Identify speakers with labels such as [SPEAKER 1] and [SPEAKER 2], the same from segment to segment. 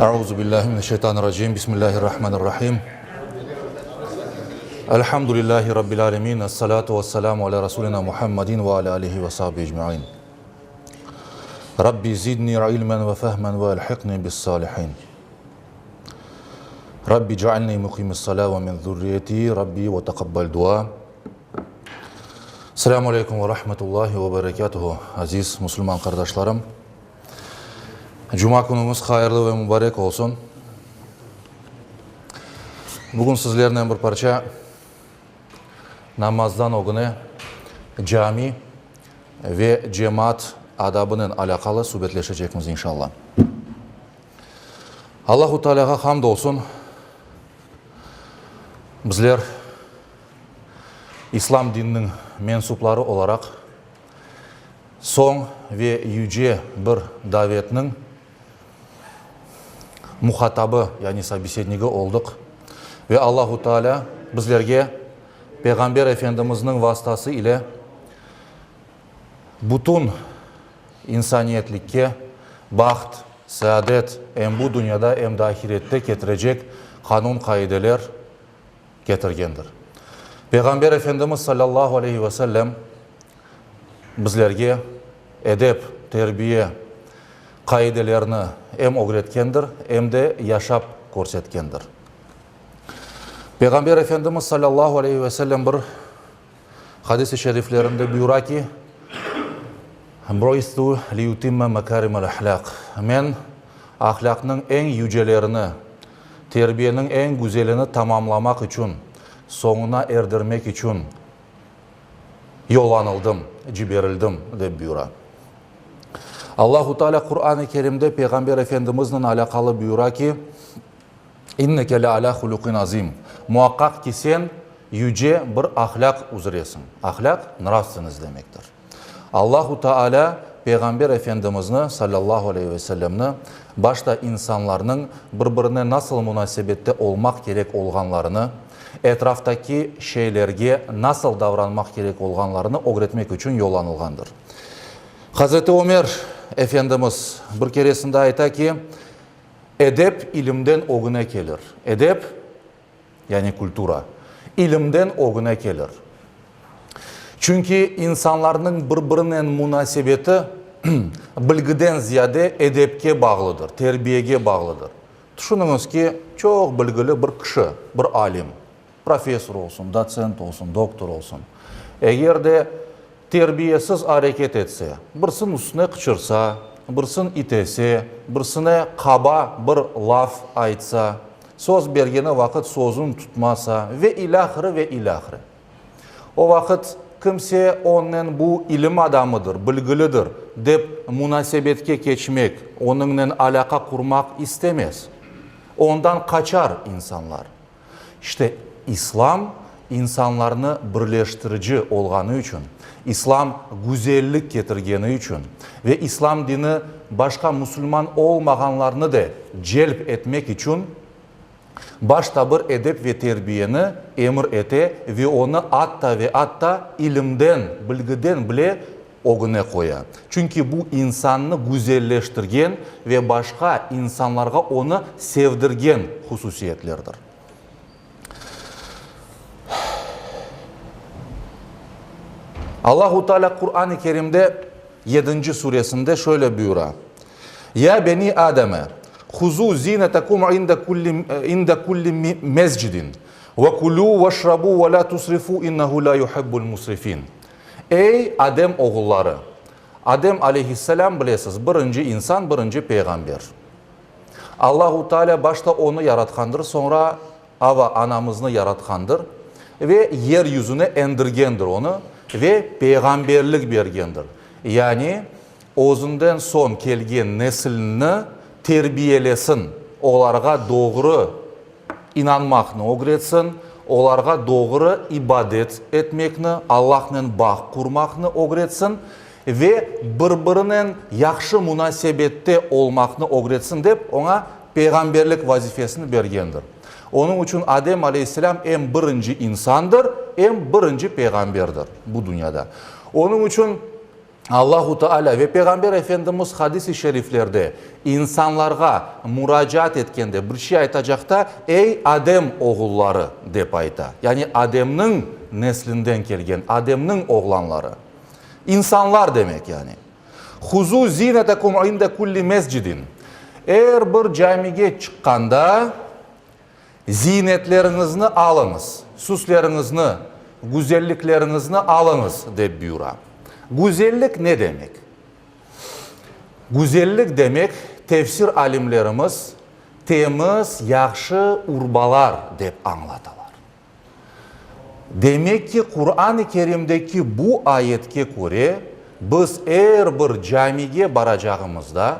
[SPEAKER 1] Euzu billahi mineşşeytanirracim. Bismillahirrahmanirrahim. Elhamdülillahi rabbil alemin. Esselatu vesselamu ala rasulina Muhammedin ve ala alihi ve sahbihi ecmaîn. Rabbi zidni ilmen ve fehmen ve elhiqni bis salihin. Rabbi cealni muqimis sala ve min zurriyeti Rabbi ve taqabbal dua. Selamu aleykum ve rahmetullahi ve berekatuhu, aziz musulman qardaşlarım. Cuma künüñiz hayırlı ve mübarek olsun. Bugün sizlernen bir parça namazdan ögüne cami ve cemaat adabınen alâqalı subetleşecekmiz inşallah. Allahu Tealâğa hamd olsun, bizler İslam dininiñ mensupları olaraq soñ ve yüce bir davetniñ muhatabı, yani sobesednigi oldıq ve Allahu Tealâ bizlerge Peyğamber Efendimizniñ vastası ile bütün insaniyetlikke baht, seadet em bu dünyada, em de ahirette ketirecek qanun-qaideler ketirgendir. Peyğamber Efendimiz salâllahu aleyhi ve sellem bizlerge edep, terbiye qaidelerini em ögretkendir, em de yaşap körsetkendir. Peyğamber Efendimiz salâllahu aleyhi ve sellem bir Hadis-i şeriflerinde buyura ki, Buistu liyutimme mekârimel ahlâq, Men ahlâqnıñ eñ yücelerini, terbiyeniñ eñ güzelini tamamlamaq içün, soñuna erdirmek içün yollanıldım, ciberildim, dep buyura. Allahu Teala Quran-ı Kerimde Peyğamber Efendimiznen alâqalı buyura ki, İnneke le alâ huluqin azim, Muaqqaq ki, sen yüce bir ahlâq üzresiñ. Ahlâq, nravstvennost demektir. Allahu Taalâ Peyğamber Efendimizni, salâllahu aleyhi ve sellemni, başta insanlarnıñ bir-birine nasıl munasebette olmaq kerek olğanlarını, etraftaki şeylerge nasıl davranmaq kerek olğanlarını ögretmek içün yollanılğandır. Hazreti Ömer Efendimiz bir keresinde ayta ki, Edep ilimden ögüne kelir. Edep, yani kultura, ilimden ögüne kelir. Çünki insanlarnıñ bir-birinen munasebeti bilgiden ziyade edepke bağlıdır, terbiyege bağlıdır. Tüşüniñiz ki, çoq bilgili bir kişi, bir alim, professor olsun, dotsent olsun, doktor olsun, eger de terbiyesiz areket etse, birsin üstüne qıçırsa, birsin itese, birsine qaba bir laf aytsa, söz bergeni vaqıt sözün tutmasa ve ilâhre ve ilâhre. O vaqıt kimse onnen bu ilim adamıdır, bilgilidir, dep munasebetke keçmek, onıñnen alâqa qurmaq istemez. Ondan qaçar insanlar. İşte, İslam insanlarnı birleştirici olğanı içün, İslam güzellik ketirgeni içün ve İslam dini başqa musulman olmağanlarnı de celp etmek içün başta bir edep ve terbiyeni emir ete ve onı atta ve atta ilimden, bilgiden bile ögüne qoya. Çünki bu insannı güzelleştirgen ve başqa insanlarğa onı sevdirgen hususiyetlerdir. Allahu Teala Quran-ı Kerimde yedinci suresinde şöyle buyura, Ya beni Ademe, huzu zinetekum inde kulli inde kulli mescidin ve kulü veşrabu ve la tusrifu innehu la yuhibbul musrifin. Ey, Adem oğulları! Adem aleyhisselâm, bilesiz, birinci insan, birinci peyğamber. Allahu Teala başta onı yaratqandır, soñra Ava anamıznı yaratqandır ve yer yüzüne endirgendir onı ve peyğamberlik bergendir. Yani, özünden soñ kelgen nesilni terbiyelesin, olarğa doğru inanmaqnı ögretsin, olarğa doğru ibadet etmekni, Allahnen bağ qurmaqnı ögretsin ve bir-birinen yahşı munasebette olmaqnı ögretsin dep, oña peyğamberlik vazifesini bergendir. Onıñ içün Adem aleyhisselâm em birinci insandır, em birinci peyğamberdir bu dünyada. Onıñ içün. Allahu Teala ve Peyğamber Efendimiz hadis-i şeriflerde insanlarğa muracaat etkende, bir şey aytacaqta, Ey Adem oğulları! dep ayta. Yani Ademniñ neslinden kelgen, Ademniñ oğlanları. İnsanlar demek yani. Huzu zinetekum inde kulli mescidin. Er bir camige çıqqanda zinetleriñizni alıñız, süsleriñizni, güzellikleriñizni alıñız, dep buyura. Güzellik ne demek? Güzellik demek, tefsir alimlerimiz temiz, yahşı urbalar dep añlatalar. Demek ki, Quran-ı Kerimdeki bu ayetke köre, biz er bir camige baracağımızda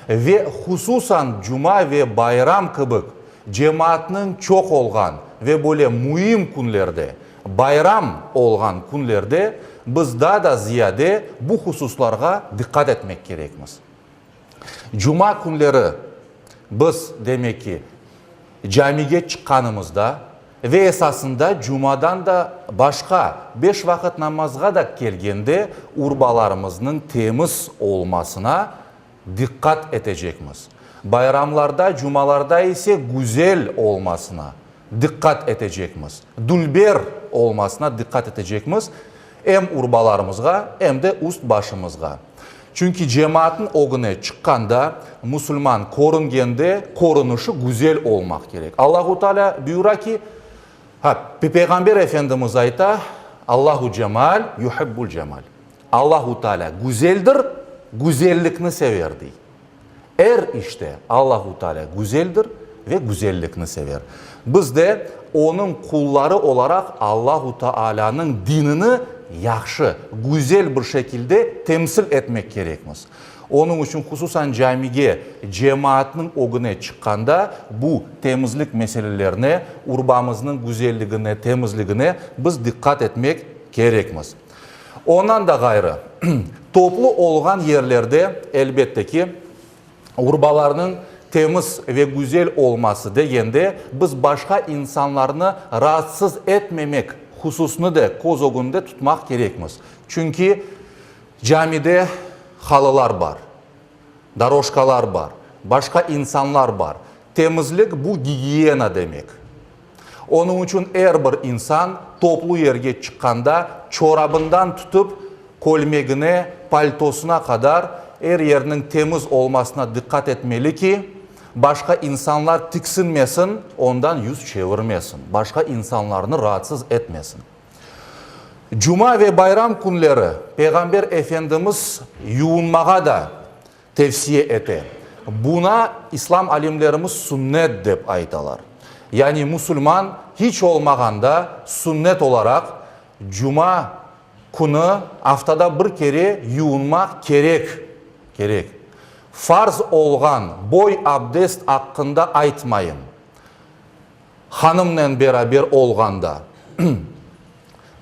[SPEAKER 1] ve hususan cuma ve bayram kibik cemaatnıñ çoq olğan ve böyle müim künlerde, bayram olğan künlerde biz daa da ziyade bu hususlarğa diqqat etmek kerekmiz. Cuma künleri biz, demek ki, camige çıqqanımızda ve esasında cumadan da başqa beş vaqıt namazğa da kelgende urbalarımıznıñ temiz olmasına diqqat etecekmiz. Bayramlarda, cumalarda ise güzel olmasına diqqat etecekmiz, dülber olmasına diqqat etecekmiz, em urbalarımızğa, em de üst-başımızğa. Çünki cemaatnıñ ögüne çıqqanda, musulman körüngende, körünişi güzel olmaq kerek. Allahu Teala buyura ki, ha, Peyğamber Efendimiz ayta, Allahu cemal yuhibbul cemal. Allahu Teala güzeldir, güzellikni sever, dey. Er işte Allahu Teala güzeldir ve güzellikni sever. Biz de Onıñ qulları olaraq Allahu Taalanıñ dinini yahşı, güzel bir şekilde temsil etmek kerekmiz. Onıñ içün hususan camige, cemaatnıñ ögüne çıqqanda bu temizlik meselelerine, urbamıznıñ güzelligine, temizligine biz diqqat etmek kerekmiz. Ondan da ğayrı, toplu olğan yerlerde, elbette ki, urbalarnıñ temiz ve güzel olması degende, biz başqa insanlarnı raatsız etmemek hususını da köz ögünde tutmaq kerekmiz. Çünki camide halılar bar, doroşkalar bar, başqa insanlar bar. Temizlik bu gigiyena demek. Onıñ içün er bir insan toplu yerge çıqqanda çorabından tutıp kölmegine, paltosına qadar er yerniñ temiz olmasına diqqat etmeli ki, başqa insanlar tiksinmesin, ondan yüz çevirmesin, başqa insanlarnı raatsız etmesin. Cuma ve bayram künleri Peyğamber Efendimiz yuvunmağa da tevsiye ete. Buna İslam alimlerimiz sünnet dep aytalar. Yani musulman hiç olmağanda sünnet olaraq cuma künü aftada bir kere yuvunmaq kerek, kerek. Farz olğan boy abdest aqqında aytmayım. Hanımnen beraber olğanda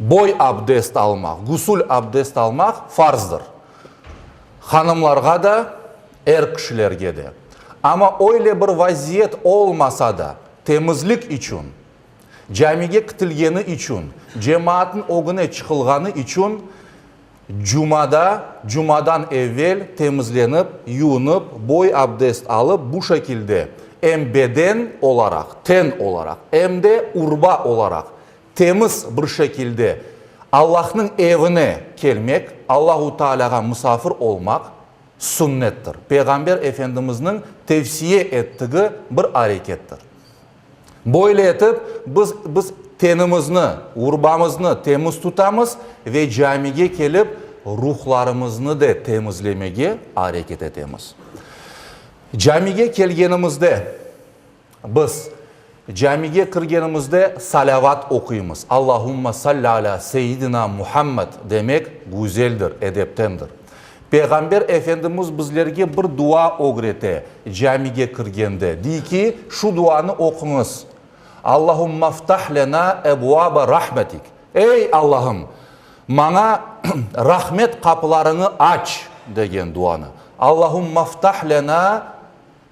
[SPEAKER 1] boy abdest almaq, gusül abdest almaq farzdır. Hanımlarğa da, er kişilerge de. Amma öyle bir vaziyet olmasa da, temizlik içün, camige kitilgeni içün, cemaatnıñ ögüne çıqılğanı içün Cumada, cumadan evel temizlenip, yuvunıp, boy abdest alıp, bu şekilde em beden olaraq, ten olaraq, em de urba olaraq temiz bir şekilde Allahnıñ evine kelmek, Allahu Taalâğa musafir olmaq sünnettir. Peyğamber Efendimizniñ tevsiye ettigi bir arekettir. Böyle etip, biz, biz tenimizni, urbamıznı temiz tutamız ve camige kelip, ruhlarımıznı de temizlemege areket etemiz. Camige kelgenimizde, biz camige kirgenimizde salâvat oquymız. Allahumma salli alâ seyyidina Muhammed demek güzeldir, edeptendir. Peyğamber Efendimiz bizlerge bir dua ögrete camige kirgende, dey ki, şu duanı oquñız, Allahummaftah lena ebvaba rahmetik, Ey, Allahım, maña rahmet qapılarıñı aç, degen duanı. Allahummaftah lena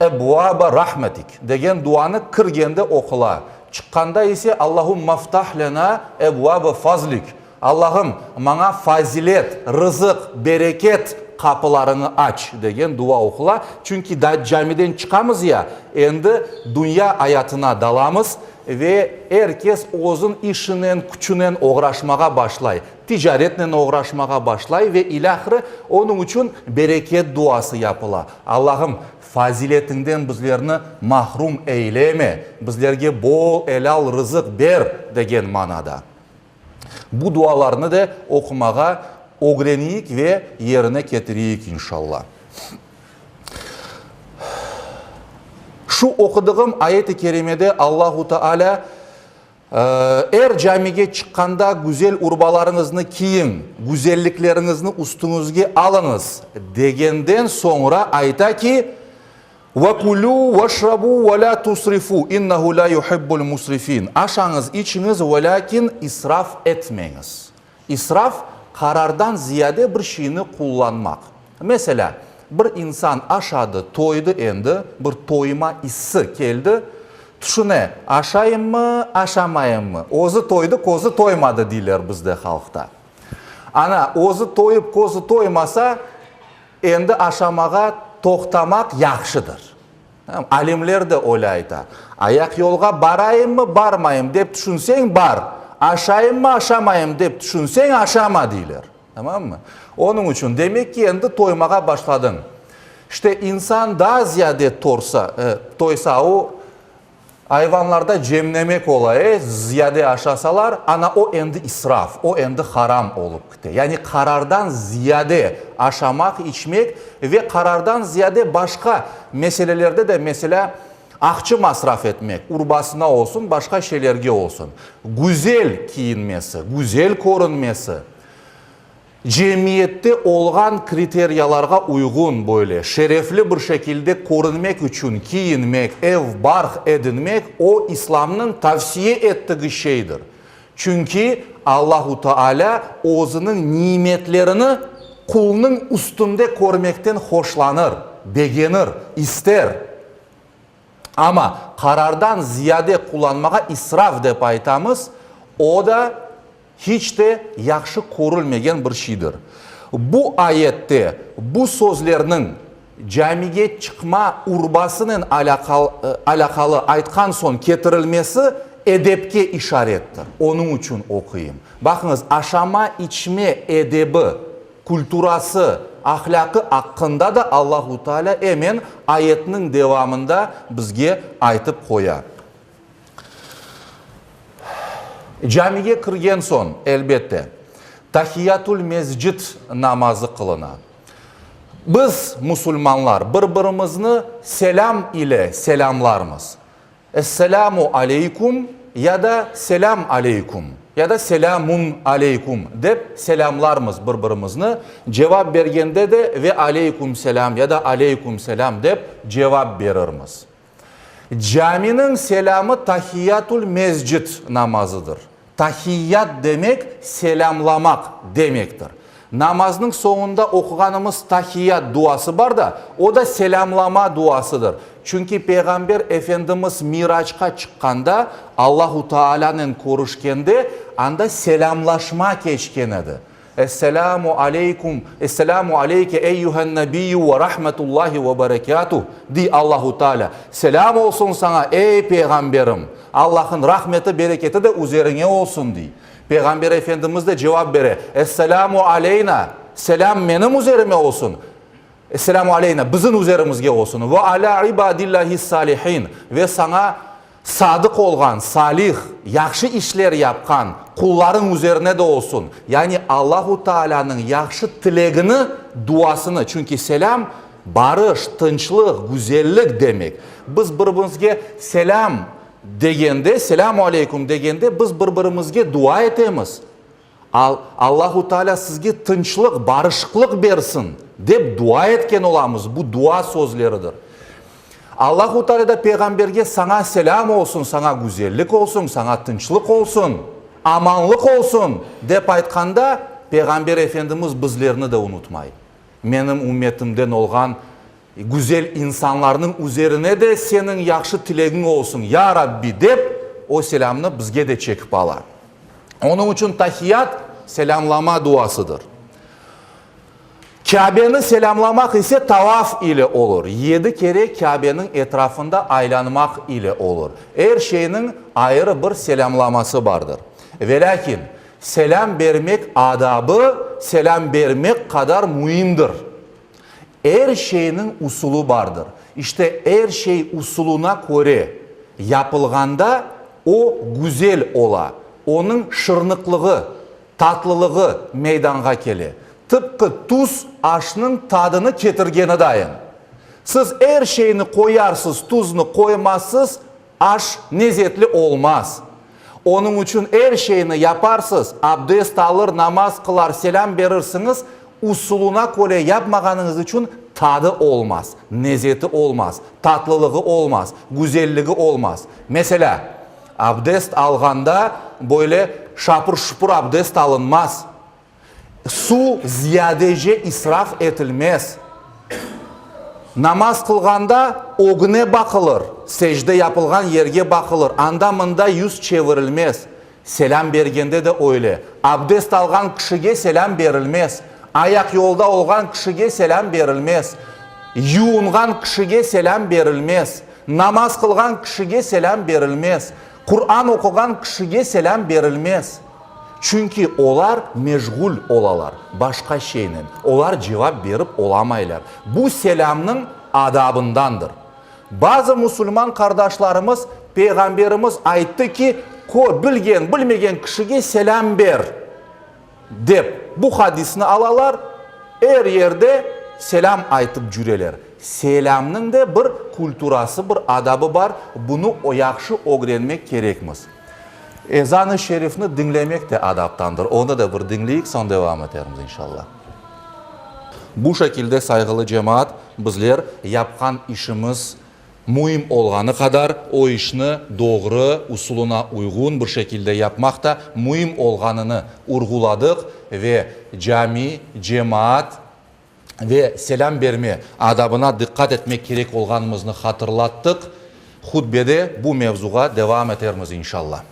[SPEAKER 1] Ebvâbe rahmetik degen duanı kirgende oqula, çıqqanda ise Allahummaftah lenâ ebvâbe fazlik, Allahım, maña fazilet, rızıq, bereket qapılarıñı aç, degen dua oqula. Çünki da camiden çıqamız ya, endi dünya ayatına dalamız ve er kes özün işinen, küçünen oğraşmağa başlay, ticaretnen oğraşmağa başlay ve ilâhre onıñ içün bereket duası yapıla. Allahım, Faziletiñden bizlerni mahrum eyleme, bizlerge bol elâl rızıq ber, degen manada. Bu dualarnı de oqumağa ögreniyik ve yerine ketiriyik, inşalla. Şu oqudığım ayet-i kerimede Allahu Teala, Er camige çıqqanda güzel urbalarıñıznı kiyiñ, güzellikleriñizni üstüñizge alıñız, degenden soñra ayta ki, Ve kulû veşrabû ve lâ tusrifû, innehu lâ yuhibbul musrifîn, Aşañız, içiñiz, ve lâkin israf etmeñiz. İsraf, qarardan ziyade bir şeyni qullanmaq. Meselâ, bir insan aşadı, toydı endi, bir toyma issi keldi, tüşüne, aşayımmı, aşamayımmı? Özü toydı, közü toymadı, deyler bizde halqta. Ana, özü toyıp, közü toymasa, endi aşamağa toqtamaq yahşıdır. Alimler de öyle ayta. Ayaqyolğa barayımmı, barmayım dep tüşünseñ, bar. Aşayımmı, aşamayım dep tüşünseñ, aşama, deyler. Tamammı? Onıñ içün, demek ki, endi toymağa başladıñ. İşte, insan daa ziyade torsa, toysa, o, Ayvanlarda cemnemek ola, e, ziyade aşasalar, ana o endi israf, o endi haram olıp kite. Yani qarardan ziyade aşamaq, içmek ve qarardan ziyade başqa meselelerde de, meselâ, aqçı masraf etmek, urbasına olsun, başqa şeylerge olsun. Güzel kiyinmesi, güzel körünmesi. Cemiyette olğan kriteriyalarğa uyğun böyle şerefli bir şekilde körünmek içün kiyinmek, ev-barq edinmek o İslamnıñ tavsiye ettigi şeydir. Çünki Allahu Teala özüniñ nimetlerini qulnıñ üstünde körmekten hoşlanır, begenir, ister. Amma qarardan ziyade qullanmağa israf dep aytamız, o da Hiç de yahşı körülmegen bir şeydir. Bu ayette bu sözlerniñ camige çıqma urbasınen alâqalı aytqan soñ ketirilmesi edepke işarettir. Onıñ içün oquyım. Baqıñız, aşama-içme edebi, kulturası, ahlâqı aqqında da Allahu Teala emen ayetniñ devamında bizge aytıp qoya. Camige kirgen soñ, elbette, tahiyyatül-mescid namazı qılına. Biz, musulmanlar, bir-birimizni selâm ile selâmlarmız. Esselâmu aleykum ya da selâm aleykum, ya da selâmun aleykum dep selâmlarmız bir-birimizni. Cevap bergende de ve aleykum selâm ya da aleykum selâm dep cevap berirmiz. Caminiñ selâmı tahiyyatül-mescid namazıdır. Tahiyyat demek, selâmlamaq demektir. Namaznıñ soñunda oquğanımız tahiyyat duası bar da, o da selâmlama duasıdır. Çünki Peyğamber Efendimiz Miraçqa çıqqanda, Allahu Taalânen körüşkende, anda selâmlaşma keçken edi. Esselâmu aleykum, Esselâmu aleyke eyyühen nebiyyu ve rahmetullahi ve berekâtuh, dey Allahu Teala. Selâm olsun saña, ey Peyğamberim, Allah'ın rahmeti, bereketi de üzeriñe olsun, dey. Peyğamber Efendimiz de cevap bere, Esselâmu aleyna, selâm menim üzerime olsun, Esselâmu aleyna, bizim üzerimizge olsun, ve alâ ibadillâhis-sâlihin, ve saña Sadıq olğan, salih, yahşı işler yapqan qullarıñ üzerine de olsun, yani Allahu Taalânıñ yahşı tilegini, duasını, çünki selâm, barış, tınçlıq, güzellik demek. Biz bir-birimizge selâm degende, selâmu aleykum degende, biz bir-birimizge dua etemiz. Allahu Teala sizge tınçlıq, barışıqlıq bersin, dep dua etken olamız, bu dua sözleridir. Allahu Teala da peyğamberge saña selâm olsun, saña güzellik olsun, saña tınçlıq olsun, amanlıq olsun, dep aytqanda, Peyğamber Efendimiz bizlerni de unutmay. Menim ümmetimden olğan Güzel insanlarnıñ üzerine de Seniñ yahşı tilegiñ olsun, ya Rabbi, dep, o selâmnı bizge de çekip ala. Onıñ içün tahiyyat. Selâmlama duasıdır. Kâbeni selâmlamaq ise tavaf ile olur, yedi kere Kâbeniñ etrafında aylanmaq ile olur. Er şeyniñ ayrı bir selâmlaması bardır. Velâkin, selâm bermek adabı selâm bermek qadar müimdir. Er şeyniñ usulı bardır. İşte, er şey usulına köre yapılğanda o güzel ola, onıñ şırnıqlığı, tatlılığı meydanğa kele. Tıpqı tuz aşnıñ tadını ketirgeni dayın. Siz er şeyni qoyarsız, tuznı qoymazsız, aş nezetli olmaz. Onıñ içün er şeyni yaparsız, abdest alır, namaz qılar, selâm berirsiñiz, usuluna köre yapmağanıñız içün tadı olmaz, nezeti olmaz, tatlılığı olmaz, güzelligi olmaz. Meselâ, abdest alğanda böyle şapır-şupur abdest alınmaz. Suv ziyadece israf etilmez. Namaz qılğanda ögüne baqılır, secde yapılğan yerge baqılır, anda-mında yüz çevirilmez. Selâm bergende de öyle. Abdest alğan kişige selâm berilmez. Ayaqyolda olğan kişige selâm berilmez. Yuvunğan kişige selâm berilmez. Namaz qılğan kişige selâm berilmez. Quran oquğan kişige selâm berilmez. Çünki olar meşğul olalar başqa şeynen, olar cevap berip olamaylar. Bu selâmnıñ adabındandır. Bazı musulman qardaşlarımız, Peyğamberimiz ayttı ki, kö, bilgen, bilmegen kişige selâm ber, dep, bu hadisni alalar, er yerde selâm aytıp cüreler. Selâmnıñ de bir kulturası, bir adabı bar, bunı yahşı ögrenmek kerekmiz. Ezan-ı şerifni diñlemek de adaptandır. Onı da bir diñleyik, soñ devam etermiz, inşallah. Bu şekilde, sayğılı cemaat, bizler yapqan işimiz müim olğanı qadar, o işni doğru, usulına uyğun bir şekilde yapmaq da müim olğanını urğuladıq ve cami, cemaat, ve selâm berme adabına diqqat etmek kerek olğanımıznı hatırlattıq. Hutbede bu mevzuğa devam etermiz, inşallah.